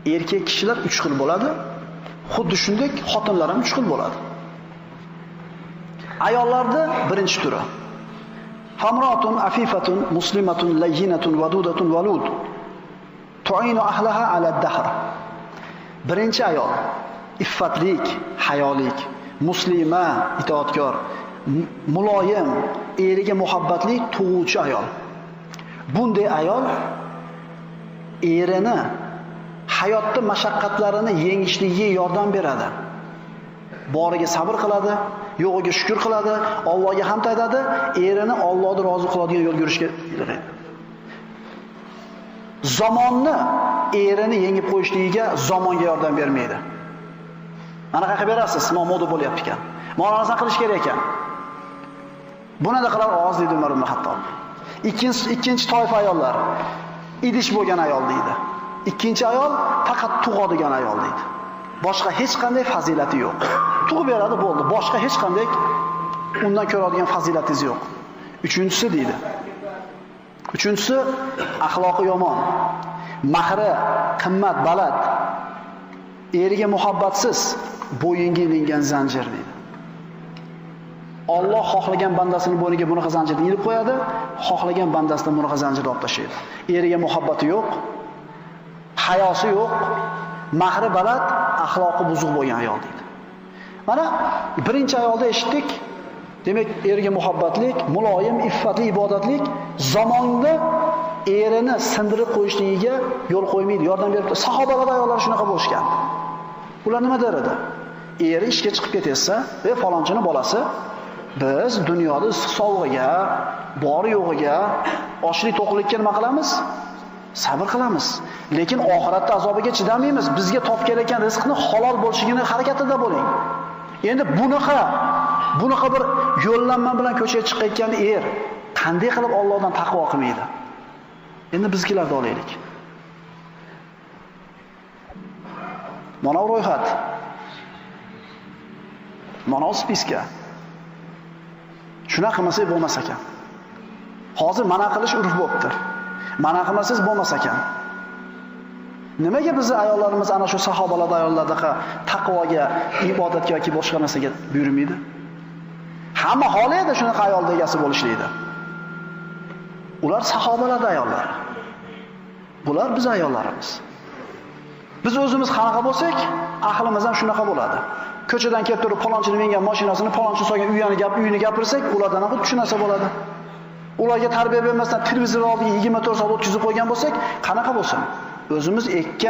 Erkak kishilar 3 xil bo'ladi. Xuddi shunday xotinlar ham 3 xil bo'ladi. Ayollarda birinchi turi. Famratun afifatun muslimatun layyinatun vadudatun valud. Tu'inu ahlaha ala ad-dahr. Birinchi ayol iffatlik, hayolik, muslima, itoatkor, muloyim, eriga muhabbatli tug'uvchi ayol. Bunday ayol erini hayotda mashaqqatlarini yengishligiga yordam beradi. Boriga sabr qiladi, yo'g'iga shukr qiladi, Allohga hamd aytadi, erini Allohni rozi qiladigan yo'lga yurishga ilg'aydi. Zamonni erini yengib qo'yishligiga zamonga yordam bermaydi. Mana qayerga berasiz, moda bo'lyapti ekan. Mana narsani qilish kerak ekan. Buni da qilar oz deydi Umar ibn Xattob. Ikkinchi toifa ayollar idish bo'lgan ayol deydi. Ikkinchi ayol faqat tug'adigan ayol deydi. Boshqa hech qanday fazilati yo'q. Tug'ib beradi bo'ldi. Boshqa hech qanday undan ko'radigan fazilatingiz yo'q. Uchinchisi deydi. Uchinchisi axloqi yomon, mahri qimmat, baland, eriga muhabbatsiz, bo'yinga ilingan zanjir deydi. Alloh xohlagan bandasini bo'yniga bunaqa zanjirni ilib qo'yadi, xohlagan bandasidan bunaqa zanjirni olib tashlaydi. Eriga muhabbati yo'q, hayosi yo'q, mahri baland, axloqi buzuq bo'lgan ayol deydi. Mana birinchi ayolda eshitdik. Demak, eriga muhabbatlik, muloyim, iffatli, ibodatlik zamonni erini sindirib qo'yishligiga yo'l qo'ymaydi, yordam berib. Sahobalar ayollar shunaqa bo'lishgan. Ular nima der edi? Eri ishga chiqib ketsa, "Ey falonchining bolasi, biz dunyoda issiq sovug'iga, bor yo'g'iga, ochlik to'qlikka nima qilamiz? Sabr qilamiz. Lekin oxiratda azobiga chidamaymiz. Bizga topgan rizqni halol bo'lishligini harakatida bo'ling." Endi bunaqa bir yo'llanma bilan ko'chaga chiqayotgan er qanday qilib Allohdan taqvo qilmaydi? Endi bizgilarni olaylik. Mana ro'yxat. Mana spiska. Shunaqa qilmasak bo'lmas ekan. Hozir mana qilish urf bo'libdi. Mana qilmasangiz bo'lmas ekan. Nimaga bizni ayollarimiz ana shu sahobalar ayollardaqa taqvoga, ibodatga yoki boshqa narsaga buyurmaydi? Hamma xohlaydi shunaqa ayolning egasi bo'lishlikni. Ular sahobalar ayollari. Bular biz ayollarimiz. Biz o'zimiz qanaqa bo'lsak, ahlimiz ham shunaqa bo'ladi. Ko'chadan kelib turib falonchini mingan mashinasini, falonchi solgan uyini gapirsak, ulardan ham xuddi shu narsa bo'ladi. Ularga tarbiya bermasdan televizor oldiga 24 soat o'tkazib qo'ygan bo'lsak, qanaqa bo'lsin? O'zimiz ekkan